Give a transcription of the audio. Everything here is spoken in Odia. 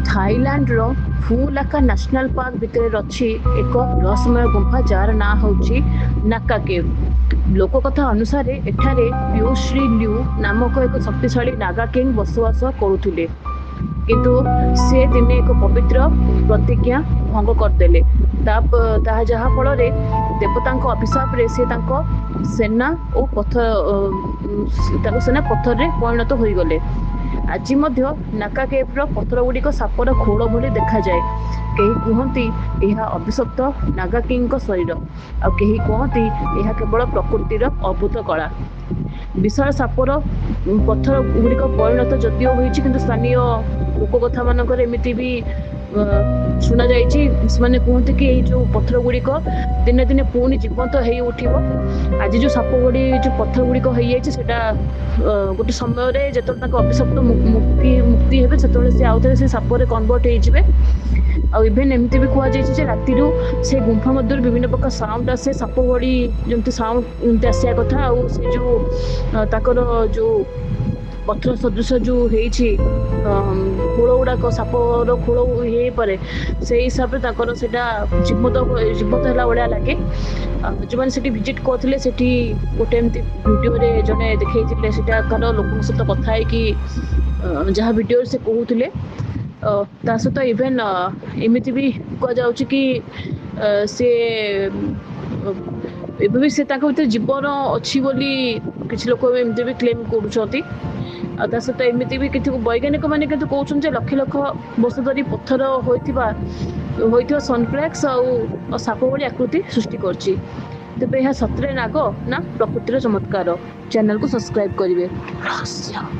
ଥାଇଲାଣ୍ଡର ଫୁଲାକା ନ୍ୟାସନାଲ ପାର୍କ ଭିତରେ ଅଛି ଏକ ରହସ୍ୟମୟ ଗୁମ୍ଫା, ଯାହାର ନାଁ ହେଉଛି ନାକା କେଭ୍। ଲୋକକଥା ଅନୁସାରେ ଏଠାରେ ପିଓଶ୍ରୀ ଲ୍ୟୁ ନାମକ ଏକ ଶକ୍ତିଶାଳୀ ନାଗା କିଙ୍ଗ ବସବାସ କରୁଥିଲେ। କିନ୍ତୁ ସେ ଦିନେ ଏକ ପବିତ୍ର ପ୍ରତିଜ୍ଞା ଭଙ୍ଗ କରିଦେଲେ, ତାହା ଯାହା ଫଳରେ ଦେବତାଙ୍କ ଅଭିଶାପରେ ସେ ତାଙ୍କ ସେନା ଓ ପଥର ତାଙ୍କ ସେନା ପଥରରେ ପରିଣତ ହୋଇଗଲେ। ଆଜି ମଧ୍ୟ ନାକା କେଭ୍ର ପଥର ଗୁଡ଼ିକ ସାପର ଖୋଳ ଭଳି ଦେଖାଯାଏ। କେହି କୁହନ୍ତି ଏହା ଅଭିଶପ୍ତ ନାଗା କିଙ୍ଗଙ୍କ ଶରୀର, ଆଉ କେହି କୁହନ୍ତି ଏହା କେବଳ ପ୍ରକୃତିର ଅଦ୍ଭୁତ କଳା। ବିଶାଳ ସାପର ପଥର ଗୁଡ଼ିକ ପରିଣତ ଯଦିଓ ହୋଇଛି, କିନ୍ତୁ ସ୍ଥାନୀୟ ଲୋକକଥା ମାନଙ୍କରେ ଏମିତି ବି ଶୁଣାଯାଇଛି। ସେମାନେ କୁହନ୍ତି କି ଏଇ ଯୋଉ ପଥର ଗୁଡ଼ିକ ଦିନେ ଦିନେ ପୁଣି ଜୀବନ୍ତ ହେଇ ଉଠିବ। ଆଜି ଯୋଉ ସାପ ଭଳି ଯୋଉ ପଥର ଗୁଡ଼ିକ ହେଇଯାଇଛି, ସେଇଟା ଗୋଟେ ସମୟରେ ଯେତେବେଳେ ତାଙ୍କ ଅଭିଶପ୍ତ ମୁକ୍ତି ମୁକ୍ତି ହେବେ, ସେତେବେଳେ ସେ ଆଉଥରେ ସେ ସାପରେ କନଭର୍ଟ ହେଇଯିବେ। ଆଉ ଇଭେନ୍ ଏମିତି ବି କୁହାଯାଇଛି ଯେ ରାତିରୁ ସେ ଗୁମ୍ଫା ମଧ୍ୟରୁ ବିଭିନ୍ନ ପ୍ରକାର ସାଉଣ୍ଡ ଆସେ, ସାପ ଭଳି ଯେମିତି ସାଉଣ୍ଡ ଏମିତି ଆସିବା କଥା। ଆଉ ସେ ଯୋଉ ତାଙ୍କର ଯୋଉ ପଥର ସଦୃଶ ଯୋଉ ହେଇଛି ଖୋଳ ଗୁଡ଼ାକ ସାପର ଖୋଳ ହେଇପାରେ, ସେଇ ହିସାବରେ ତାଙ୍କର ସେଇଟା ଜୀବନ୍ତ ଜୀବନ୍ତ ହେଲା ଭଳିଆ ଲାଗେ। ଯେଉଁମାନେ ସେଠି ଭିଜିଟ୍ କରୁଥିଲେ, ସେଠି ଗୋଟେ ଏମିତି ଭିଡ଼ିଓରେ ଜଣେ ଦେଖେଇଥିଲେ, ସେଠାକାର ଲୋକଙ୍କ ସହିତ କଥା ହେଇକି ଯାହା ଭିଡ଼ିଓରେ ସେ କହୁଥିଲେ। ତା ସହିତ ଇଭେନ୍ ଏମିତି ବି କୁହାଯାଉଛି କି ସେ ଏବେ ବି ସେ ତାଙ୍କ ଭିତରେ ଜୀବନ ଅଛି ବୋଲି କିଛି ଲୋକ ଏମିତି ବି କ୍ଲେମ୍ କରୁଛନ୍ତି। ଆଉ ତା ସହିତ ଏମିତି ବି କିଛି ବୈଜ୍ଞାନିକ ମାନେ କିନ୍ତୁ କହୁଛନ୍ତି ଯେ ଲକ୍ଷ ଲକ୍ଷ ବର୍ଷ ଧରି ପଥର ହୋଇଥିବା ସନକ୍ରାକ୍ସ ଆଉ ସାପ ଭଳି ଆକୃତି ସୃଷ୍ଟି କରିଛି। ତେବେ ଏହା ସତରେ ନାଗ ନା ପ୍ରକୃତିର ଚମତ୍କାର? ଚ୍ୟାନେଲକୁ ସବସ୍କ୍ରାଇବ କରିବେ। ରହସ୍ୟ।